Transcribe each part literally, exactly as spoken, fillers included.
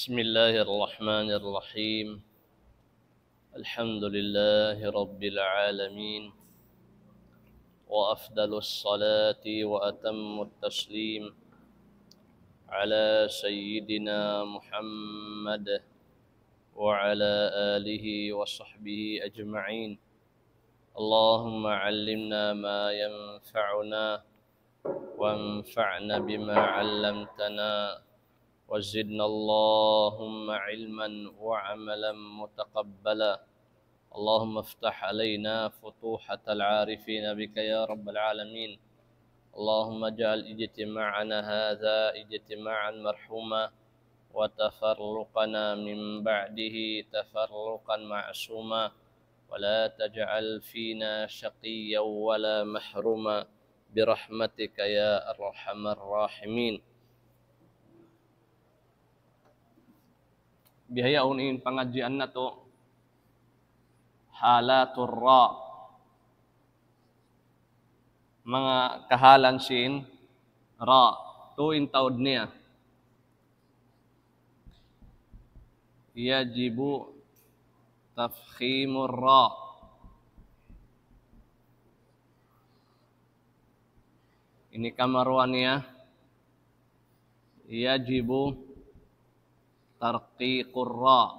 بسم الله الرحمن الرحيم. الحمد لله رب العالمين. وأفضل الصلاة وأتم التسليم على سيدنا محمد وعلى آله وصحبه أجمعين. اللهم علمنا ما ينفعنا وانفعنا بما علمتنا وزدنا اللهم علما وعملا متقبلا. اللهم افتح علينا فتوحة العارفين بك يا رب العالمين. اللهم اجعل اجتماعنا هذا اجتماعا مرحوما وتفرقنا من بعده تفرقا معصوما ولا تجعل فينا شقيا ولا محروما برحمتك يا أرحم الراحمين. Bihaun in pangadjian natu', halatur ra. Manga kahalan sin ra. Tu in taud niya. يجب تفخيم الراء. Ini kamaruan niya. يجب ترقيق الراء.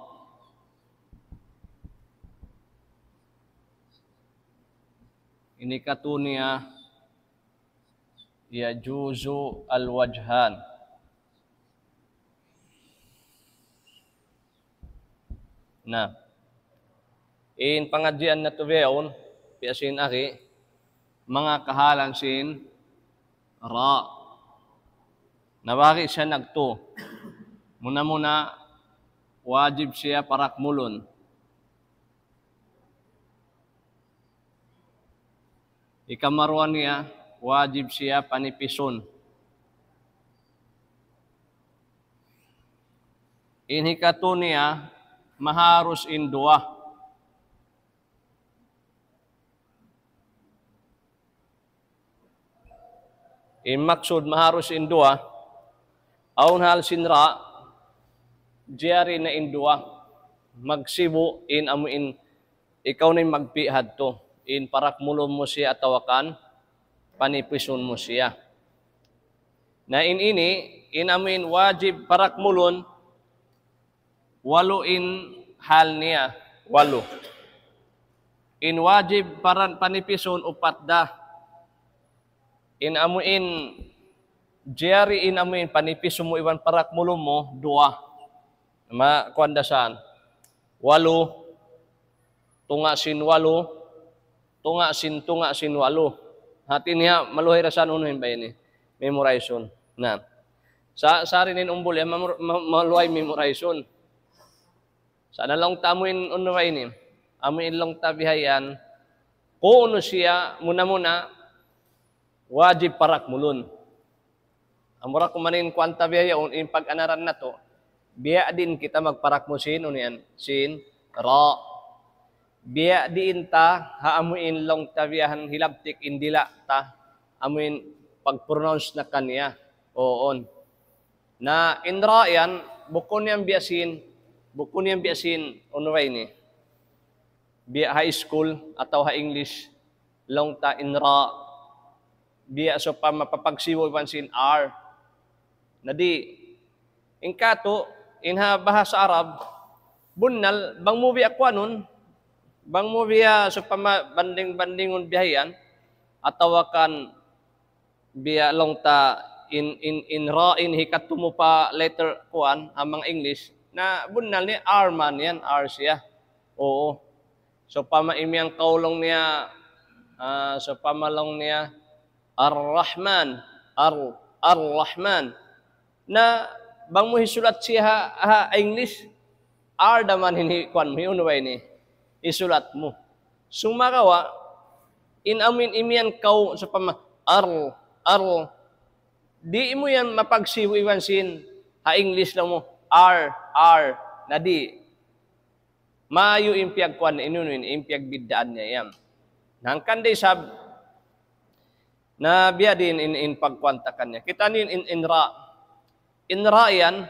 Ini katu niya, يجوز الوجهان. Na, in pangadjian natu' bihaun, biya' sin agi, manga kahalan sin ra. Na bagi siya nagtu. Muna-muna, wajib siya parakmulun. Ikamaruan niya, wajib siya panipisun. In hikatu niya, maharus in duwa. In maksud maharus in duwa, awn hal sin ra, jari na in duwa, magsibu' in amu in ikaw na in magpi' hadtu, in parakmulun mu siya atawa kan panipisun mu siya. Na in ini, in amu in wajib parakmulun, walu in hal niya, walu. In wajib paran panipisun upat da. In amu in jari in amu in panipisun mu iban parakmulun mu duwa. Ma, kuwan da san. Walu, tunga' sin walu, tunga' sin, tunga' sin walu. Hati niya, maluhay da san unu in ba ini. Memorize-un. Na. Sa', sa' rin in umbul yan, mamur-, ma-, maluhay memorize-un. Sa' na laung ta amu in unu ba ini. Amu in laung ta bihayan. Kunu' siya, muna-muna, wajib parakmulun. Amura ku manin kuwan ta biya' yaun in pag-anaran natu'. Biya' diin kita magparakmul sin, unu yan, sin, ra. Biya' diin ta, ha amu in laung ta biya' han hilabtik in dila' ta, amu in pag-pronounce na kaniya. Uun. Na in ra yan, bukun yan biya' sin, bukun yan biya' sin, unu ba ini? Biya' high school atawa ha English, laung ta in ra, biya' sawpama papagsibu' iban sin R. Na di', in katu', in ha bahasa Arab, bunnal, bang mu biya' kuwanun, bang mu biya' sawpama banding-bandingun biya' yan, atawa kan biya' laung ta in, in, in ra in hikatu mu pa letter kuwan, ha manga English, na bunnal niya R man yan, R siya. Uu. Sawpama imiyan kaw laung niya, ah, sawpama laung niya, Ar-Rahman, Ar-, Ar-Rahman. Na bang mu hisulat siya ha, ha English, R da man ini kuwan mu, unu ba ini? Hisulat mu. Sumagawa', in amu in imiyan kaw, sawpama, Ar, Ar, di' mu yan mapagsibu' iban sin, ha English laung mu, R, R, na di'. Mayu' in piyagkuwan, in unu in, in piyagbiddaan niya yan. Na hangkan da isab, na biya' diin in, in pagkuwan ta kaniya. Kita' niyu in, in ra. In ra yan,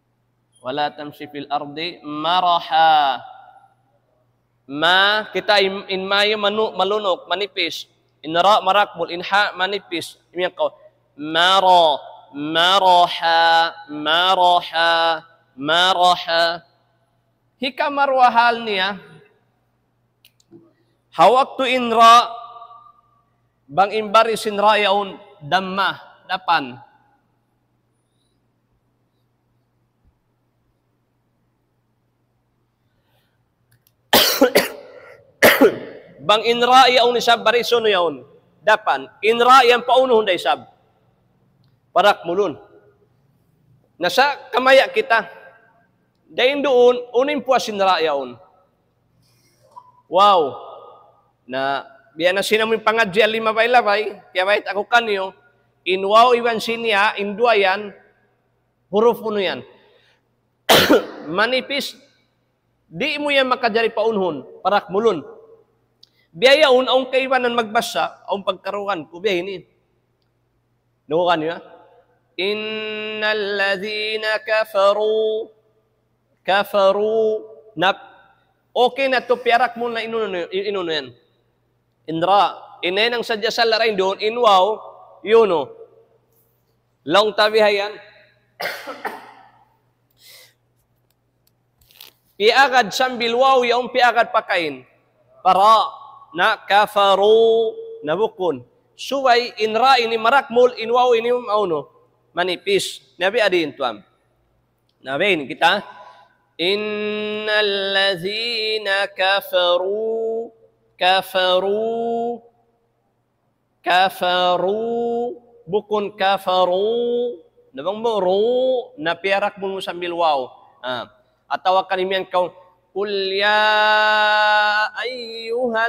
ولا تمش في الأرض مرحا. Ma, kita in, in ma yan manu-, malunuk, manipis. In ra marakmul, in ha manipis. Imiyan kaw. Mara, maraha, maraha, maraha. Hikaruwa hal niya, ha waktu in ra, bang in baris sin ra yaun, damma, dapan. Bang in ra yaun isab baris unu yaun, dapan. In ra yan paunuhun da isab. Parakmulun. Na sa' kamaya' kita. Dayn duun, unu in puas sin ra yaun? Waw. Na, biya' na sin amu in pangadji' limabay-labay, kiyabayta' ku kaniyu, in waw iban sin ya, in duwa yan, huruf unu yan? Manipis, di' mu yan makajari paunuhun, parakmulun. Biya' yaun, awn kaibanan magbasa, awn pagkaruhan ku, biya' ini. Nakuha niyu, ha? إن الذين كفروا، كفروا, nap-, okay na tuud, piyarakmul na in unu, in unu yan. In ra, in yan sadja sala' dayn duun, in waw, yun o. Laung ta bihayan. Piyaagad sambil waw yaun piyaagad pakain. Para na kafaru na bukun. Subay in ra ini marakmul, in waw ini maunu. Manipis. Na biya' diin tuwan. Na biya' ini kita. إن الذين كفروا، كفروا. Kafaru, bukun kafaru. Na bang mu ru, na piyarakmul mu sambil waw. Ah. Atawa kan imiyan kaw, قل يا أيها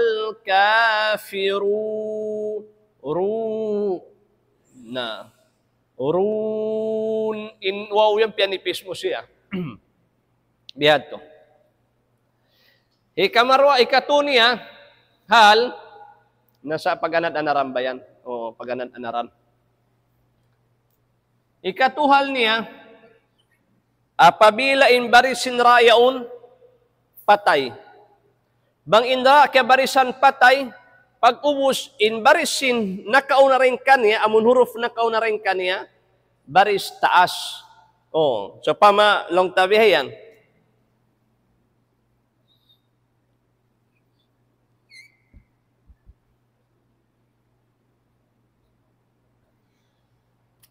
الكافرون. Ru. Na. Run. In waw yan piyanipis mu siya. Biya' hādtu. Hikamaruwa, hikatu niya, hal, nasa paganad-anaran ba yan? O, paganad-anaran. Hikatu hal niya, apabila in baris sin ra yaun patay. Bang in ra kiyabarisan patay, pag-ubus in baris sin nakauna dayn kaniya, amun huruf nakauna dayn kaniya, baris taas. O, sawpama laung ta bihayan.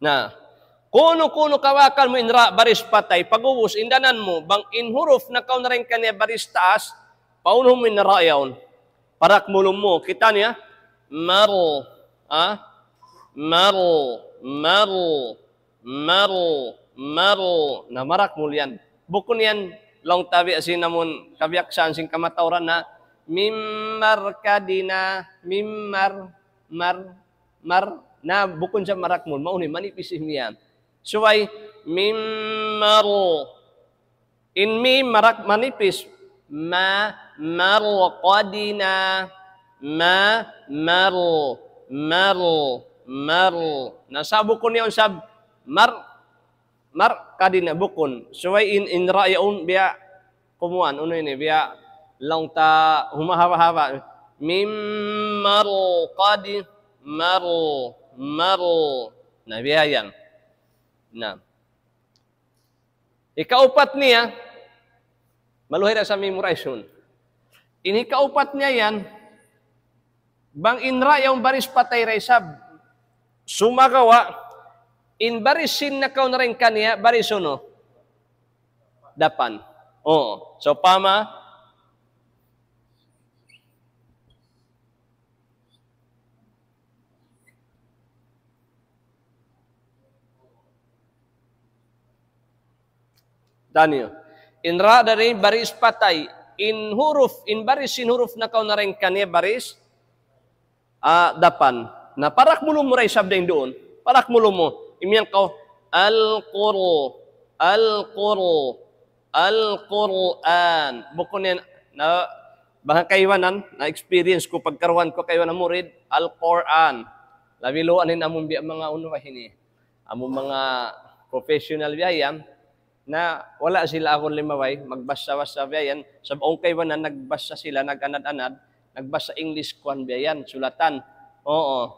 Na, kunu-kunu kawakal mu in ra baris patay, pag-ubus in danan mu, bang in huruf nakauna dayn kaniya baris taas, paunuhun mu in ra yaun. Parakmulun mu, kita' niya, mar, ha? Mar, mar, mar, mar. Na marakmul yan. Bukun yan, laung ta biya' sin amun kabiyaksahan sin kamatauran na, mim markadina, mim mar, mar, mar. Na bukun sa marakmul, maunu, manipis imiyan. Subay, mim mar. In mim marak manipis. Ma, mar, qadina. Ma, mar, mar, mar. Na sa' bukun yaun sab mar, mar, qadina, bukun. Subay in, in ra yaun biya' kumuan, unu ini, biya' laung ta humahaba-haba. Mim mar, qadi, mar, mar. Na, biya' yan. Na. Hikaupat niya, maluhay da sa' memorize-un. In hikaupat niya yan, bang in ra yaun baris patay da isab. Sumagawa', in baris sin nakauna dayn kaniya, baris unu? Dapan. O, sawpama, Taniyu. In ra dayn baris patay. In huruf, in baris sin huruf nakauna dayn kaniya baris, ah, dapan. Na parakmulun mu da isab dayn duun. Parakmulun mu. Imiyan kaw, Al-Qur-, Al-Qur-, Al-Qur'an. Bukun yan, na, bang ha kaibanan, na experience ku pagkaruhan ku kaibanan murid, Al-Qur'an. Labi luwa' in amun biya' manga unu ba ini. Amun manga professional biya' yan, Na wala' sila agun limabay, magbasa-basa biya' yan. Sabab awn kaibanan nagbasa sila, nag-anad-anad, nagbasa English kuwan biya' yan, sulatan. Oo.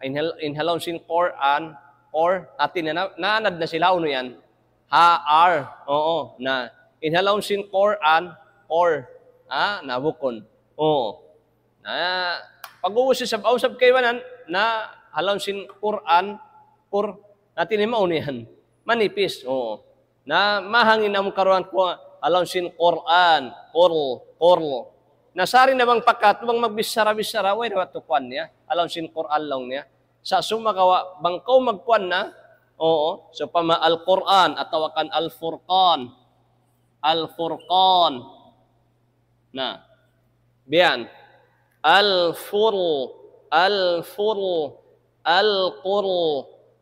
In hal-, in ha laum sin Qur'an, or, hati niya na, naanad na sila, unu yan? Ha, ar, oo, na. In ha laum sin Qur'an, or, ha, na bukun. Oo. Na, pag-ubus isab, awn isab kaibanan, na ha laum sin Qur'an, Qur, hati niya maunu yan. Manipis, oo. Na mahangin amu karuan ku, ha laum sin Qur'an, Qur, Qur. Na sari na bang pakat, bang magbichara-bichara, way na watu kuan niya, ha laum sin Qur'an laung niya. Sa' sumagawa', bang kaw magkuan na, oo, sawpama Al-Qur'an, atawa kan Al-Furqan. Al-Furqan. Na. Biya' yan. Al-Fur, Al-Fur, Al-Qur,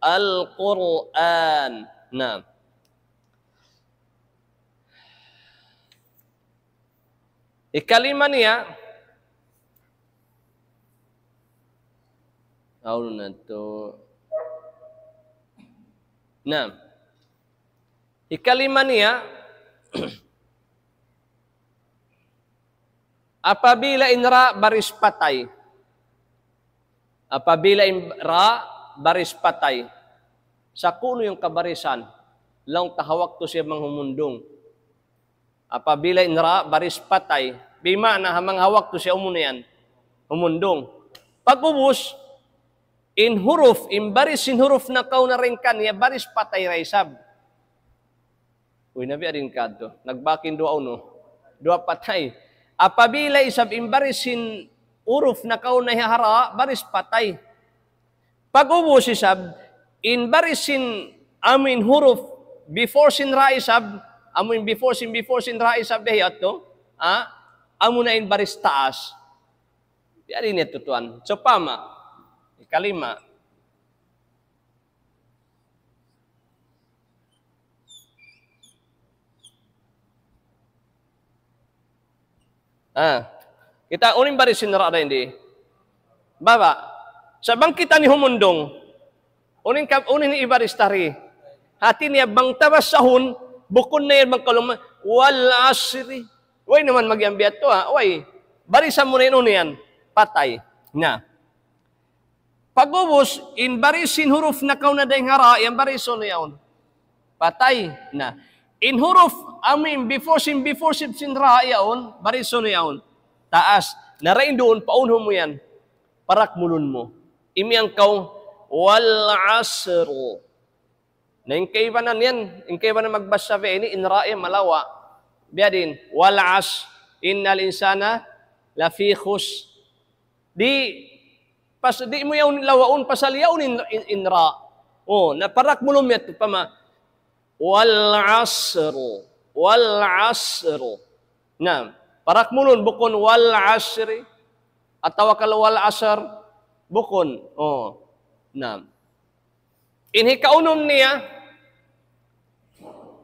Al-Qur'an. Na. Ikalima niya, awn na to. Na. Ikalima niya, apabila in ra baris patay. Apabila in ra baris patay. Sa' kunu' yan kabarisan, laung ta ha waktu siya manghumundung. Apabila in ra baris patay, bima'na ha manga ha waktu siya umunu yan, humundung. Pag-ubus, in huruf, in baris sin huruf nakauna dayn kaniya, baris patay da isab. Uy, nabi adin kadto. Nagbakin duwa unu. Duwa patay. Apabila isab in baris sin huruf nakauna ha ra, baris patay. Pag-ubus isab, in baris sin amu in huruf before sin ra isab, amu in before sin, before sin ra isab biya' yadtu, ha? Amu na in baris taas. Biya' diin yadtu tuwan. Sawpama, ikalima. Ah, kita' unu in baris sin ra dayn di. Baba'. Sa' bang kita ini humundung. Unu in ka-, unu in ibaris ta di. Hati niya bang ta basahun, bukun na yan bang kalu-, wal asri. Way na man magiyan biya' yadtu, ha. Way. Barisan mu na yan, unu yan. Patay. Na. Pag-ubus, in baris sin huruf nakauna dayn ha ra, yan barisun yaun. Patay. Na. In huruf, amu in before sin, before sin, sin ra yaun, barisun yaun. Taas. Na ra in duun, paunhun mu yan. Parakmulun mu. Imiyan kaw, wal asr. Na in kaibanan yan, in kaibanan magbasa biya' ini, in ra yan malawa'. Biya' diin, wal asr, innal insana lafi khusr. Di', pas, di' mu yaun lawaun, pasal yaun in, in, in ra. Oh, na parakmulun mu yadtu, pama, wal asr, wal asr. Na, parakmulun bukun wal asri, atawa kal wal asr, bukun. Oh, na. In hikaunum niya,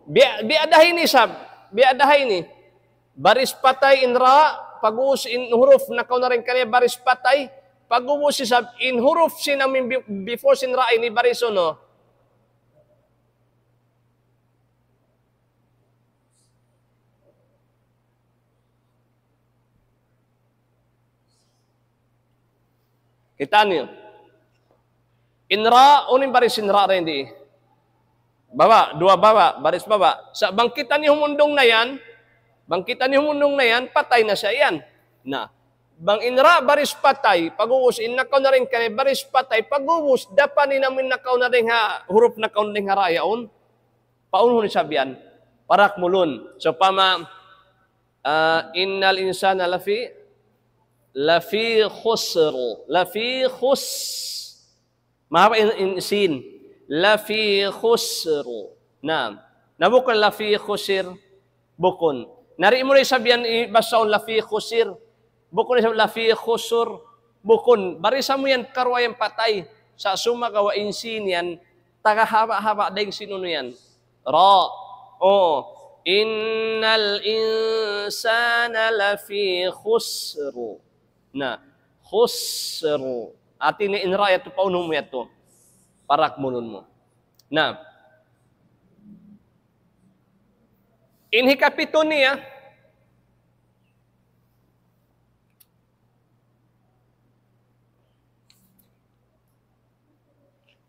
biya', biya' da ini isab, biya' da ini. Baris patay in ra, pag-ubus in huruf nakauna dayn kaniya baris patay, pag-ubus isab in huruf sin amu in bi-, before sin ra ini barisun, no? Kita' niyu. In ra, unu in baris sin ra dayn di. Baba', duwa baba', baris baba'. Sa' bang kita ini humundung na yan, bang kita ini humundung na yan, patay na siya yan. Na, bang in ra baris patay, pag-ubus in nakauna dayn kaniya baris patay, pag-ubus, dapan in amu in nakauna dayn ha, huruf nakauna dayn ha ra yaun. Paunhun isab yan. Parakmulun. Sawpama, ah, innal insana lafi, lafi khusr. Lafi khus-, mahaba' in, in sin. Lafi khusr. Naam. Na bukun lafi khusir. Bukun. Na di' mu na isab yan i-, basahun lafi khusir. Bukun isab lafi khusur. Bukun. Barisan mu yan karuwa yan patay. Sa' sumagawa' in sin yan, taga haba'-haba' dayn sin unu yan. Ra. Oh. Innal insana lafi khusr. Na. Khusr. Hati niya in ra yadtu paunhun mu yadtu. Parakmulun mu. Na. In hikapitu niya,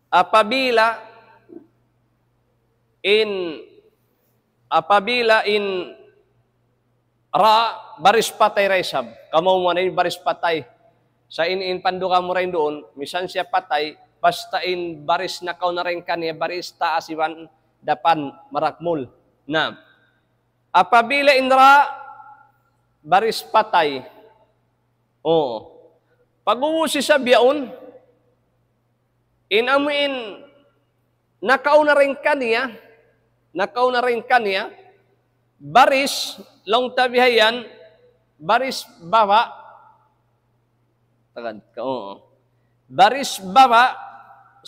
apabila in, apabila in ra baris patay ra isab. Kamu mu na in baris patay. Sa' in, in panduga mu ra in duun, misan siya patay, basta in baris nakauna dayn kaniya, baris taas iban dapan marakmul. Na, apabila in ra baris patay, oo. Pag-ubus isab yaun, in amu in nakauna dayn kaniya, nakauna dayn kaniya, baris, laung ta bihayan, baris baba', tagad ka, oo. Baris baba'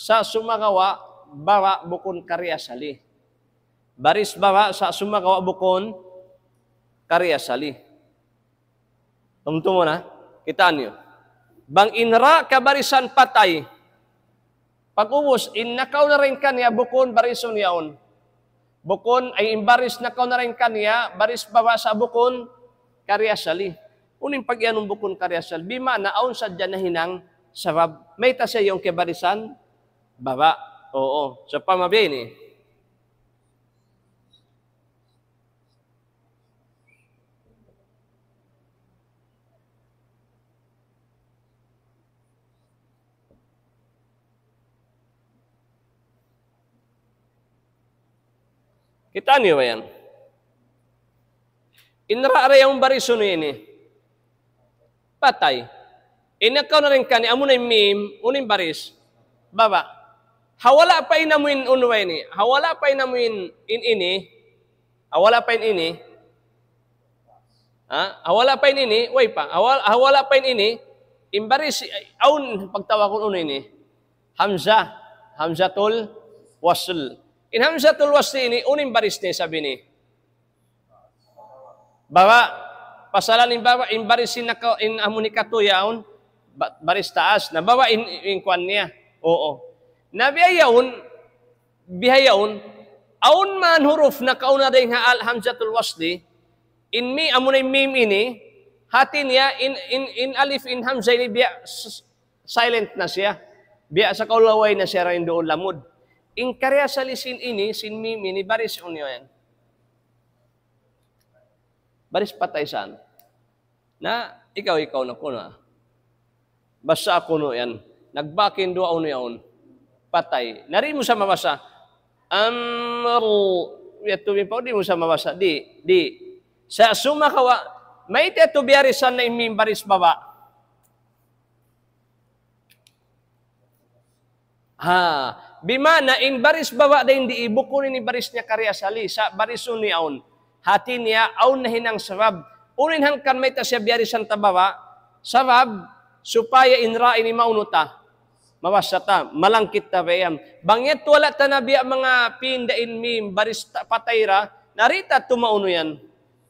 sa' sumagawa', baba' bukun kariasali. Baris baba' sa' sumagawa' bukun kariasali. Tumtumun na, kitaa niyu. Bang in ra kabarisan patay, pag-ubus, in nakauna dayn kaniya, bukun barisun yaun. Bukun, ay in baris nakauna dayn kaniya, baris baba' sa' bukun kariasali. Unu in pag-iyanun bukun kariasali? Bima'na, awn sadja nahinang sabab, mayta' siya yaun kiyabarisan baba'. Oo, sa' pamabini. Kitaa niyu ba yan? In ra, ra yaun barisun ini. Patay. In nakauna dayn kaniya, amu na in mim, unu in baris? Baba'. Ha wala' pa in amu in unu ba ini? Ha wala' pa in amu in, in ini? Ha wala' pa in ini? Ha? Ha wala' pa in ini? Way pa. Ha wal-, ha wala' pa in ini? In baris, awn pagtawagun unu ini? Hamzah. Hamzatul wasl. In hamzatul wasl ini, unu in baris niya isab ini? Baba', pasalan in baba', in baris in naka-, in amu in katu' yaun, ba-, baris taas. Na baba' in, in kuwan niya. Oo. Na biya' yaun, biya' yaun, awn man huruf nakauna dayn ha al hamzatul wasli, in mi, amu na in mim ini, hati niya, in, in, in alif, in hamzah ini biya' s-, silent na siya. Biya' sa kaulaway na siya dayn duun lamud. In kariasali sin ini, sin mim ini, baris unu yan? Baris patay san. Na, ikaw, ikaw na kunu'. Basa kunu' yan. Nagbak in duwa unu yaun. Patay. Na di' mu sa mabasa. Amr. Yadtu mi pa, di' mu sa mabasa. Di', di'. Sa' sumagawa', mayta' yadtu biyarisan na in mim baris baba'? Ha, bima'na in baris baba' dayn di, bukun ini baris niya kariasali, sa' baris unu yaun. Hati niya, awn nahinang sabab. Unu in hangkan mayta' siya biyarisan ta baba'? Sabab, supaya in ra ini maunu ta. Mabasa ta, malangkit ta ba yan. Bang yadtu wala' ta na biya' manga pinda in mim, baris ta-, patay ra, na di' ta tuud maunu yan.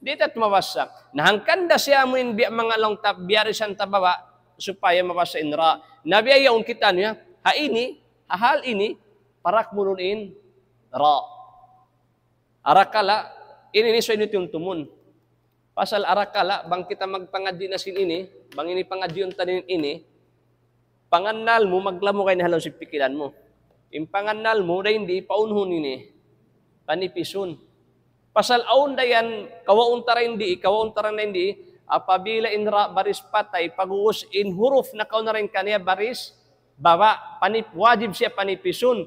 Di' ta tuud mabasa. Na hangkan da siya amu in biya' manga laung ta, biyarisan ta baba', supaya mabasa in ra. Na biya' yaun kita niya, ha ini, ha hal ini, parakmulun in ra. Arakala', ini, ini subay niyu tumtumun. Pasal arakala', bang kita magpangadji' na sin ini, bang ini pangadjiun ta ini, pangannal mu, maglamugay na ha lawm sin pikilan mu. In pangannal mu, dayn di, paunhun ini. Panipisun. Pasal awn da yan, kawaun ta dayn di, kawaun ta dayn di, apabila in ra baris patay, pag-ubus in huruf nakauna dayn kaniya baris baba', panip-, wajib siya panipisun.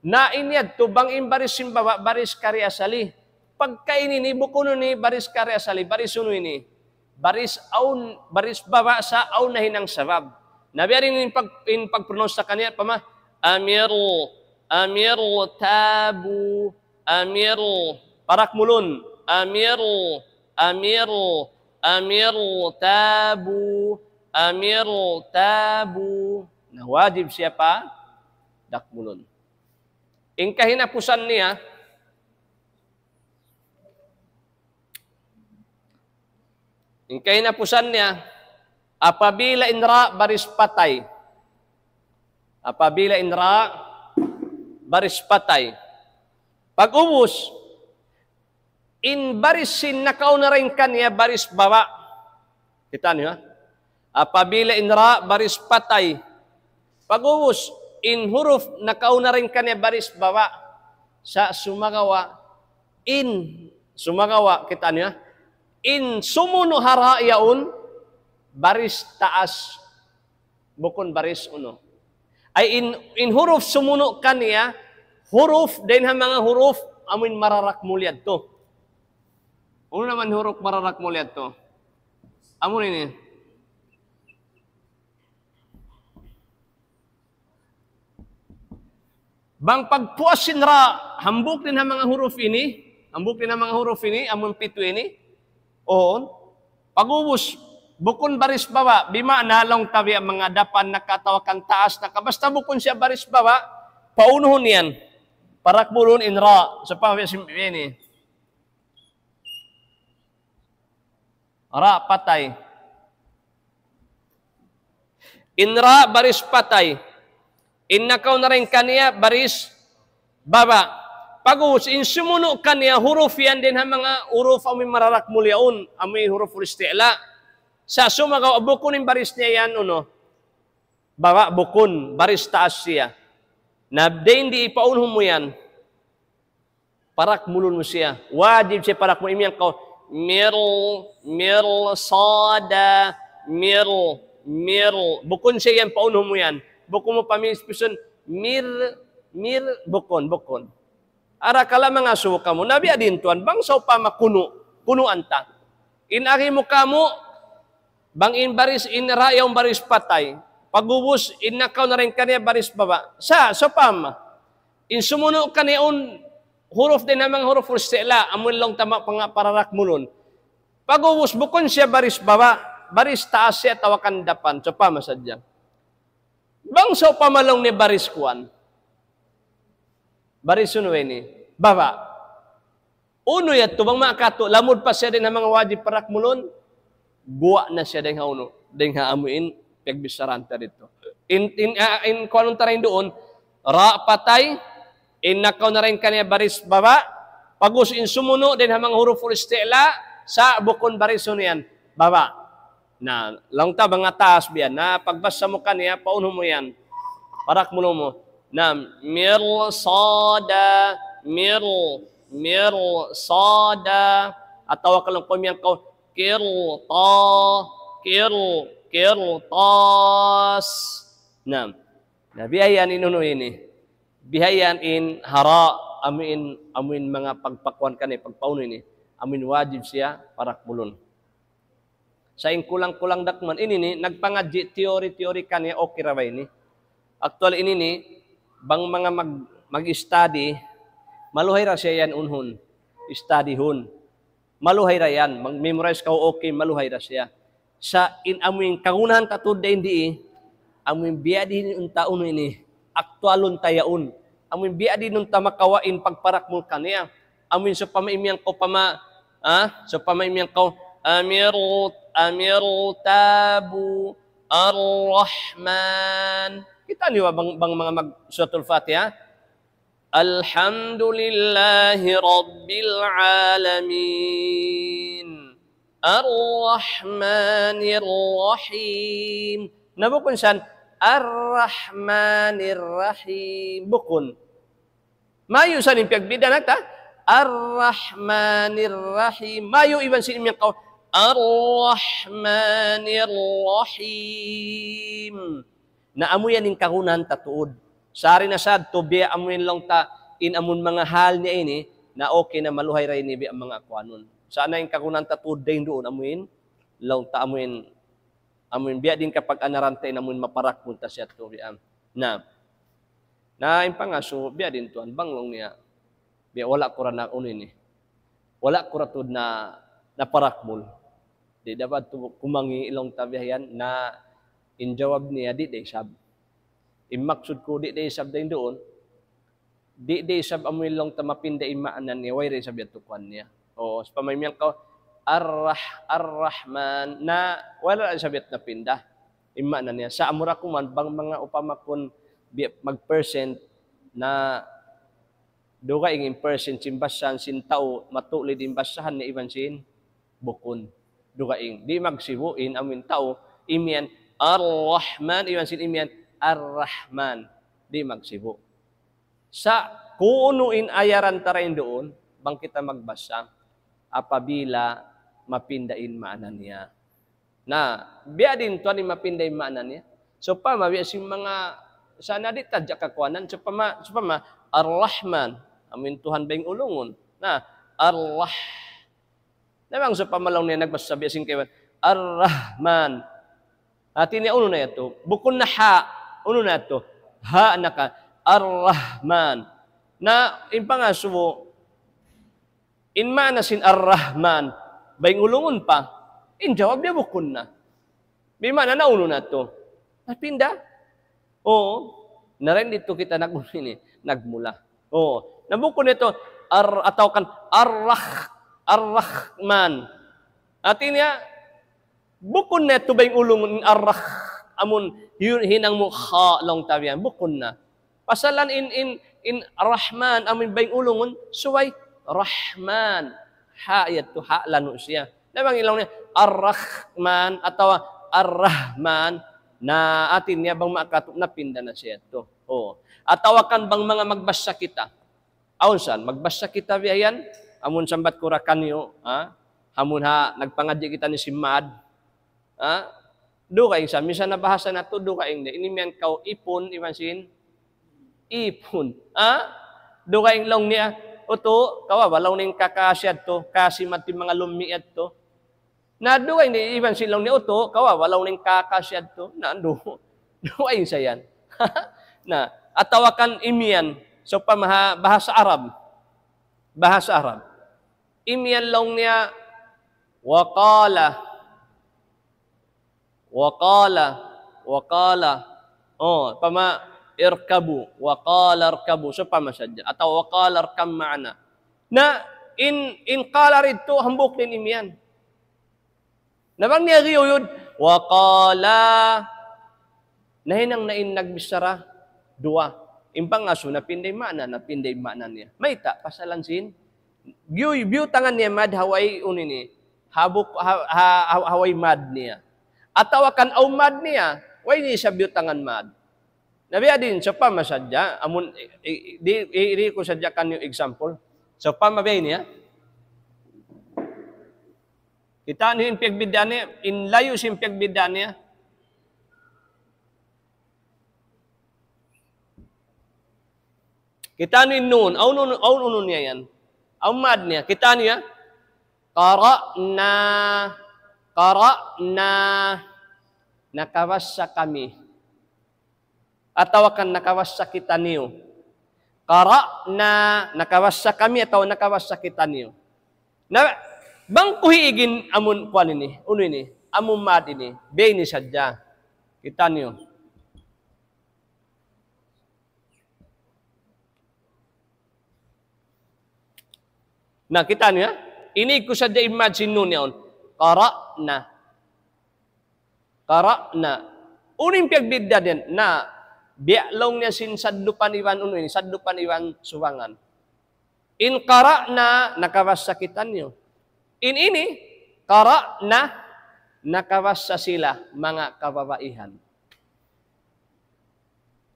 Na in yadtu bang in baris sin baba', baris kariasali. Pagka ini, ini, bukun ini, baris kariasali, baris unu ini. Baris awn, baris baba' sa' awn nahinang sabab. Na biya' diin in pag-, in pag-pronounce ta kaniya, pama, amir, amir, tabu, amir, parakmulun, amir, amir, amir, tabu, amir, tabu. Na wajib siya pa dakmulun. In kahinapusan niya, In kahinapusan niya, apabila in ra baris patay. Apabila in ra baris patay. Pag-ubus, In baris sin nakauna dayn kaniya baris baba'. Kita' niyu, ha? Apabila in ra baris patay. Pag'ubus, in huruf nakauna dayn kaniya baris baba'. Sa' sumagawa', in, sumagawa', kita' niyu, ha? In sumunu' ha ra yaun, baris taas. Bukun baris unu. Ay in, in huruf sumunu' kaniya, huruf dayn ha manga huruf amuin mararakmul yadtu. Unu naman huruf mararakmul yadtu? Amu ini. Bang pagpuas sin ra, hambuuk dayn ha manga huruf ini, hambuuk dayn ha manga huruf ini, amun pitu ini, uu. Pag'ubus, bukun baris baba', bima'na laung ta biya' manga dapan na ka atawa kan taas na ka, basta bukun siya baris baba', paunuhun yan. Parakmulun in ra, sa' pa biya' sin ini. Ra patay. In ra baris patay. In nakauna dayn kaniya baris baba'. Pag'ubus in sumunu' kaniya huruf yan dayn ha manga huruf amuin mararakmul yaun, amuin huruful isti'la. Sa' sumagawa' bukun in baris niya yan, unu? Baba', bukun, baris taas siya. Na dayn di ipaunuhun mu yan. Parakmulun mu siya. Wajib siya parakmulun. Imiyan kaw, mir, mir, sada, mir, mir. Bukun siya yan, paunuhun mu yan. Bukun mu pamispisun, mir, mir, bukun, bukun. Arakala' mangasubu kamu, na biya' diin tuwan, bang sawpama kunu', kunuan ta. In agi mu kamu, bang in baris, in ra yaun baris patay. Pag'ubus, in nakauna dayn kaniya baris baba'. Sa', sawpama. In sumunu' kaniya yaun huruf dayn ha manga huruful isti'la, amuin laung ta ma-, panga-, pararakmulun. Pag'ubus bukun siya baris baba', baris taas siya atawa kan dapan, sawpama sadja. Bang sawpama laung niya baris kuwan. Baris unu ini? Baba'. Unu yadtu bang makatu, lamud pa siya dayn ha manga wajib parakmulun, guwa' na siya dayn ha unu, dayn ha amuin pagbicharahan ta didtu. In, in, ah, in kuwanun ta dayn duun, ra patay, in nakauna dayn kaniya baris baba', pag'ubus in sumunu' dayn ha manga huruful isti'la, sa' bukun baris unu yan, baba'. Na, laung ta manga taas biya' yan. Na, pagbasa mu kaniya, paunuhun mu yan. Parakmulun mu. Na, mir, sada, mir, mir, sada. Atawa ka laung ku imiyan kaw, kir, ta, kir, kir, tas. Na, na, biya' yan in unu ini. Biya' yan in ha ra, amuin, amuin manga pagpakuan kaniya, pagpaunu ini. Amuin wajib siya, parakmulun. Sa' in kulang-kulang dakman, ini ni, nagpangadji' theory-theory kaniya, okay ra ba ini? Actual ini ni, bang manga mag-, mag-study, maluhay ra siya yan unhun, studyhun. Maluhay ra yan, mag-memorize kaw, okay, maluhay ra siya. Sa' in amuin kagunahan ta tuud dayn di, amuin biya' diin unta unu ini, aktualun ta yaun. Amuin biya' diin unta makawa' in pagparakmul kaniya. Amuin sawpama imiyan kaw pama, ah, sawpama imiyan kaw, amir, amir tabu, ar-Rahman. Kita' niyu ba bang, bang manga mag-, Suratul Fatiha? Alhamdulillahi Rabbil Alamin. Ar-Rahmanir Rahim. Na bukun san, Ar-Rahmanir Rahim. Bukun. Mayu' san in piyagbidaan ta. Ar-Rahmanir Rahim. Mayu' iban sin imiyan kaw, Ar-Rahmanir Rahim. Na amu yan in kagunahan ta tuud. Sa' ari na sadtu, biya' amu in laung ta, in amun manga hal niya ini, na okay na maluhay ra ini biya' manga kuanun. Sa' na in kagunahan ta tuud dayn duun, amu in laung ta, amu in, amu in biya' diin kapag-anaran ta in amu in maparakmul ta siya tuud biya'. Na, na in pangasubu, biya' diin tuwan, bang laung niya, biya' wala' ku ra na unu ini. Wala' ku ra tuud na, naparakmul. Di' dapat tu kumangi' laung ta biya' yan na in jawab niya di' da isab. In maksud ku di' da isab dayn duun, di' da isab amu in laung ta mapinda in maana niya, way da isab yadtu kuwan niya. O, sawpama imiyan kaw, Ar-Rah-, Ar-Rahman, na, wala' da isab yadtu napinda in maana niya. Sa' amura kuman, bang manga upama kun bi-, mag-percent na Dugaing in percent sin basahan sin tau matulid in basahan niya iban sin bukun. Dugaing. Di' magsibu' in amu in tau imiyan Ar-Rahman, iban sin imiyan Ar-Rahman. Di' magsibu'. Sa' kunu' in ayaran ta dayn duun, bang kita magbasa, apabila mapinda in maana niya. Na, biya' diin tuwan in mapinda in maana niya. Sawpama, biya' sin manga, sa' na di' ta hadja kakuanan, sawpama, sawpama, Ar-Rahman, amu in Tuhan baying ulungun. Na, Ar-Rah-, na bang sawpama laung niya nagbasa biya' sin kaibanan, Ar-Rahman. Hati niya unu na yadtu. Bukun na ha, unu na yadtu. Ha na ka, Ar-Rahman. Na, in pangasubu, in maana sin Ar-Rahman, baying ulungun pa. In jawab niya bukun na. Bima'na naunu na yadtu? Napinda. Oo. Na dayn didtu kita nag-, ini, nagmula. Oo. Na bukun na yadtu, ar-, atawa kan Ar-Rah-, Ar-Rahman. Hati niya, bukun na yadtu baying ulungun Ar-Rah-, amun yu-, hinang mu ha laung ta biya' yan. Bukun na. Pasalan in, in, in Rahman, amu in baying ulungun, subay Rahman. Ha yadtu, ha lanu' siya. Na bang in laung niya, Ar-Rahman, atawa Ar-Rahman, na hati niya bang makatu', napinda na siya yadtu. Oh. Atawa kan bang manga magbasa kita. Awn san, magbasa kita biya' yan, amun sambat ku ra kaniyu, ha? Amun ha, nagpangadji' kita ni sin mad. Ha? Dugaing sa, misan na bahasa natu', dugaing da. Ini miyan kaw ipun, iban sin ipun. Ha? Dugaing laung niya, utu', kawawa laung niya in kakasi yadtu, kasi mati manga lummi' yadtu. Na dugaing di, iban sin laung niya, utu', kawawa laung niya in kakasi yadtu. Na, du-, dugaing sa yan. Na, atawa kan imiyan, sawpama ha, bahasa Arab. Bahasa Arab. Imiyan laung niya, wa qala. Wa qala, wa qala. Oh, pama irkabu, wa qala irkabu. Sawpama sadja. Atawa wa qala irkab ma'ana. Na, in, in qala didtu hambuuk da in imiyan. Na bang niya giyuyud, wa qala. Nahinang na in nagbichara, duwa. In pangasubu, napinda in maana, napinda in maana niya. Mayta', pasalan sin, biyu-, biyutangan niya mad ha way unu ini. Habuk, ha, ha, ha, ha way mad niya. Atawa kan awn mad niya, way niya siya biyutangan mad. Na biya' diin, sawpama sadja, amun, i, i, di, i, di ku sadja kaniyu example. Sawpama biya' ini, ha? Kitaa niyu in piyagbiddaan niya, in layu' sin piyagbiddaan niya. Kitaa niyu in nun, awn nun, awn nun niya yan. Awn mad niya, kitaa niyu, ha? Qara'na, qara'na, nakabasa kami. Atawa kan nakabasa kitaniyu. Qara'na, nakabasa kami atawa nakabasa kitaniyu. Na, bang ku hiig in amun kuwan ini, unu ini, amun mad ini, biya' ini sadja. Kitaniyu. Na, kitaa niyu, ha? Ini ku sadja in mad sin nun yaun. Qara'na. Qara'na. Unu in piyagbidda' diyan? Na, biya' laung niya sin saddupan iban unu ini, saddupan iban subangan. In qara'na, nakabasa kitaniyu. In ini, qara'na, nakabasa sila, manga kababaihan.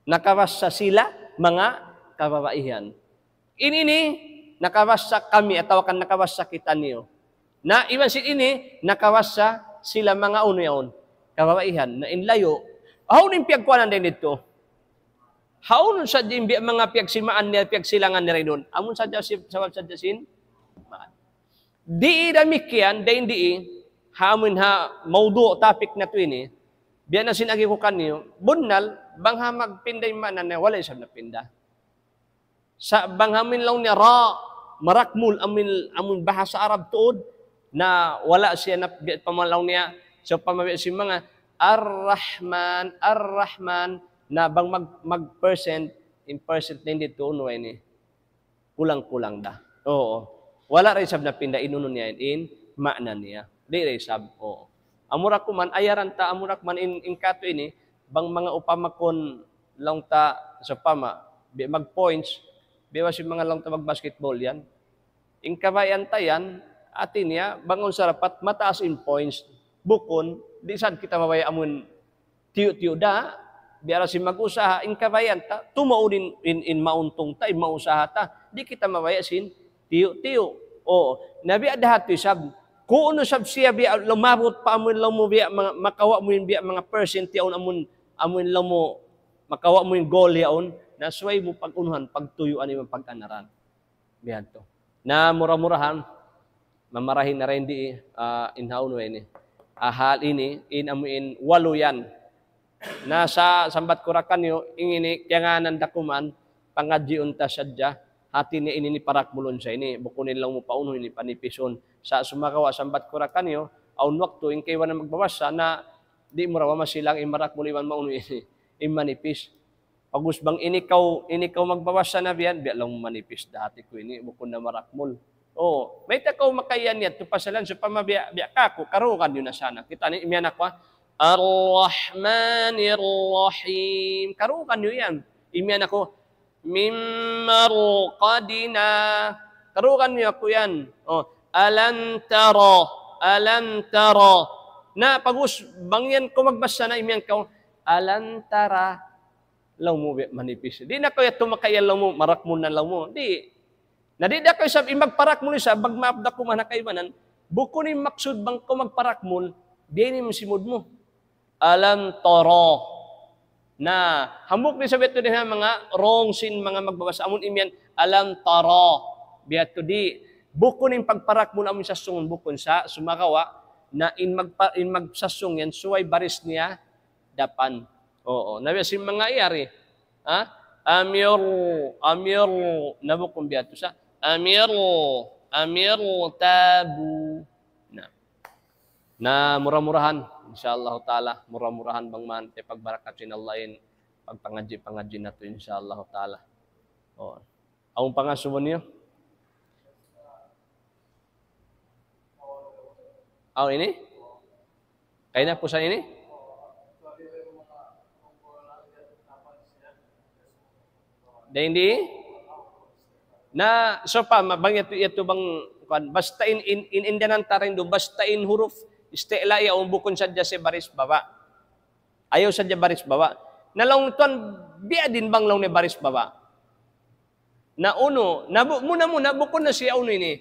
Nakabasa sila, manga kababaihan. In ini, nakabasa kami, atawa kan nakabasa kitaniyu. Na, iban sin ini, nakabasa sila manga unu yaun. Kababaihan. Na in layu'. Hawnu in piyagkuanan dayn didtu? Hawnu sadja in biya' manga piyagsimaan niya, piyagsilangan niya dayn duun? Amun sadja si-, sabab sadja sin. Di' damikkiyan, dayn di', ha amun ha mawdu' topic natu' ini, biya' na sin agi ku kaniyu, bunnal, bang ha magpinda in maana niya, wala' isab napinda. Sa' bang ha amun laung niya ra, marakmul, amun, amun bahasa Arab tuud, na wala' siya na, biya' pa man laung niya, sa' pamawi' sin manga, Ar-Rahman, Ar-Rahman, na bang mag, mag-percent, in percent na hindi tuun, wa ini. Kulang-kulang da. Oo. Wala' da isab napinda in unu niya in maana niya. Di' da isab. Oo. Amura kuman, ayaran ta, amura kuman in, in katu' ini, bang manga upama kun laung ta sa' pama, bi-, mag-points, Biya' sin manga laung ta mag-basketball yan. In kabayaan ta yan, hati niya, bang unsa dapat mataas in points. Bukun, di' sad kita mabaya' amun tiyu'-tiyu' da, biya' da sin mag-usaha, in kabayaan ta, tumaud in, in, in mauntung ta, in mausaha ta, di' kita mabaya' sin tiyu'-tiyu'. Oo, na biya' da hati sab, kunu' sab siya biya' lumabut pa amun laung mu biya' manga, makawa' mu in biya' manga percent yaun amun, amun laung mu, makawa' mu in goal yaun, na subay mu pag-unuhan, pagtuyuan iban pag-anaran. Biya' hādtu. Na mura-murahan, mamarahi na rin di, ah, in haunu ini. Ah, hal ini, in amu in walu yan. Na sa' sambat ku ra kaniyu, in ini, kiyangānan da kuman, pangadjiun ta sadja, hati niya ini ini parakmulun sa ini, bukun in laung mu paunu ini panipisun. Sa' sumagawa' sambat ku ra kaniyu, awn waktu, in kaibanan magbabasa na, di' mu ra masilang in marakmul iban maunu ini, in manipis. Pag'ubus bang ini kaw, ini kaw magbabasa na biya' yan, biya' laung manipis da hati ku ini, bukun na marakmul. Oo, mayta' kaw makaiyan yadtu pasalan, sawpama biya', biya' kāku', karugan niyu na sana. Kita' niyu, imiyan aku, ha? Ar-Rahmanir Rahim. Karugan niyu yan. Imiyan aku, Mim Marqadina. Karugan niyu aku yan. Oh, Alam Tara, Alam Tara. Na, pag'ubus, bang yan kaw magbasa na, imiyan kaw, Alam Tara. Laung mu biya' manipis. Di' na kaw yadtu makaiyan laung mu, marakmul na laung mu. Di'. Na di' da kaw isab in magparakmul isab, magmaap da kuman ha kaibanan. Bukun in maksud bang kaw magparakmul, di' ini in simud mu. Alam tara. Na, hambuuk da isab yadtu dayn ha manga wrong sin manga magbabasa. Amun imiyan, alam tara. Biya' hādtu di'. Bukun in pagparakmul amun sasūngun bukun sa, sumagawa', na in magpa-, in magsasūng yan, subay baris niya, dapan. Oo, na biya' sin manga yari. Ha? Amir, amir, na bukun biya' hādtu sa. Amir, amir, tabu. Na. Na, mura-murahan, insya Allah ta'ala, mura-murahan bang man, te pagbarakat sin Allah in, pagpangadji'-pangadji' natu', insya Allah ta'ala. Oo. Awn pangasubu niyu? Awn ini? Kaina pusan ini? Dayn di? Na, sawpama, bang yadtu, yadtu bang, kuwan, basta in, in, in, in danan ta rin du, basta in huruf isti'la yaun bukun sadja sin baris baba'. Ayaw sadja baris baba'. Na laung tuwan, biya' diin bang laung niya baris baba'. Na unu, na bu-, muna-muna, bukun na siya unu ini.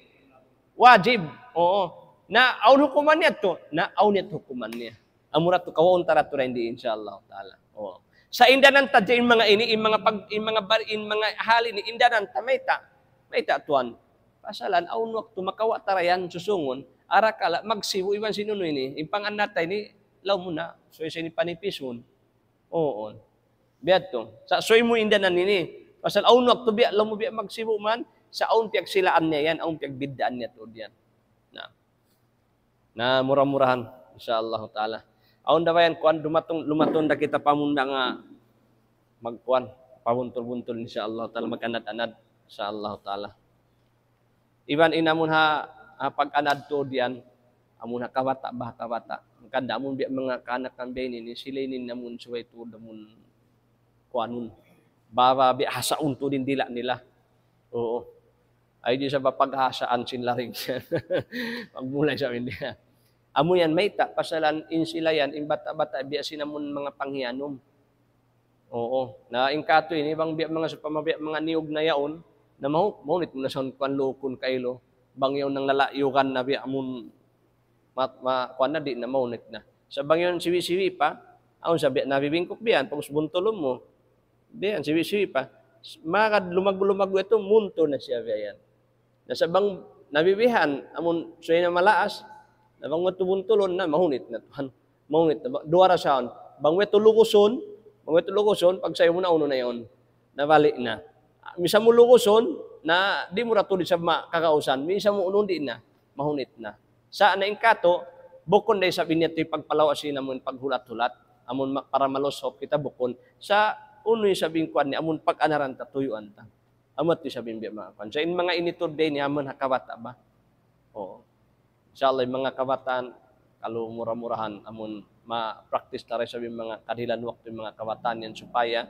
Wajib. Oo. Na awn hukuman niya tu. Na awn niya tu hukuman niya. Amura tu kawaun ta ra tu ra in di, insya Allah ta'ala. Oo. Sa' in danan ta di in manga ini, in manga pag-, in manga bar-, in manga hal ini, in danan ta mayta'. Mayta' tuwan. Pasalan, awn waktu makawa' ta ra yan, susūngun. Arakala', magsibu' iban sin unu ini. In pangannal ta ini, laung mu na. So, isa ini panipisun. Oo. Biya' tu. Sa' subay mu in danan ini. Pasal awn waktu biya', laung mu biya' magsibu' man, sa' awn piyagsilaan niya yan, awn piyagbiddaan niya tuud yan. Na. Na, mura-murahan, insya Allah ta'ala. Awn da ba yan, kuwan, dumatung, lumatung da kita pa amun manga magkuwan, pabuntul-buntul, insya Allah ta'ala, mag-anad-anad, insya Allah ta'ala. Iban in amun ha, ha pag-anad tuud yan, amun ha kabata', bah kabata'. Hangkan da amun biya' manga kaanakan biya' ini, sila ini amun subay tuud amun kuwanun. Baba biya' hasaun tuud in dila' nila. Oo. Ay di' sa ba paghasaan sin laring. Pagmulay sa India. Amu yan, mayta', pasalan in sila yan, in bata'-bata', biya' sin amun manga panghiyanum. Oo. Na in katu' ini, bang biya' manga sawpama biya' manga niyug na yaun, na mahu-, mahunit mu na sa kuwan lukun kailu. Bang yaun nang lalayugan na biya' amun ma-, ma-, kuwan na di' na mahunit na. Sa' bang yaun siwi-siwi pa, awn sa biya' nabibingkuk biya' yan, pag'ubus buntulun mu. Biya' yan, siwi-siwi pa. Magad lumag-lumag yadtu, muntul na siya biya' yan. Na sa' bang nabibihan, amun subay na malaas, na bang yadtu buntulun na, mahunit na tuwan. Mahunit na. Ba-, duwa ra siya yaun. Bang yadtu lugusun, bang yadtu lugusun, pagsayu mu na unu na yaun. Nabalik na. Misan mu lugusun, na di' mu ra tuud isab ma-, kagausan. Misan mu unu di' na. Mahunit na. Sa' na in katu', bukun da isab in yadtu pagpalawa' sin amun paghulat-hulat. Amun ma-, para malusop kita bukun. Sa' unu isab in kuwan niya, amun pag-anaran ta, tuyuan ta. Amu yadtu isab in biya' manga kuwan. Sa' in manga ini tuud dayn ha amun ha kabata' ba? Oo. Insya Allah, in manga kabataan, kalu mura-murahan, amun ma-practice ta ra isab in manga kadihilan waktu in manga kabataan yan supaya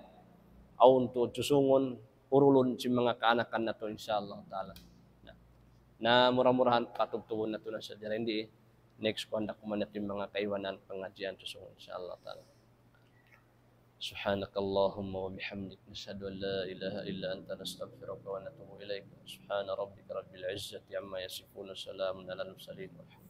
awn tuud susūngun, urulun sin manga kaanakan natu', insya Allah ta'ala. Na, na mura-murahan katubtubun natu' na sadja dayn di. Next, kuwan da kuman natu' in manga kaibanan pangadjian susūngun, insya Allah ta'ala. سبحانك اللهم وبحمدك، نشهد أن لا إله إلا أنت، نستغفرك ونتوب إليك. سبحان ربك رب العزة عما يصفون، وسلام على المرسلين، والحمد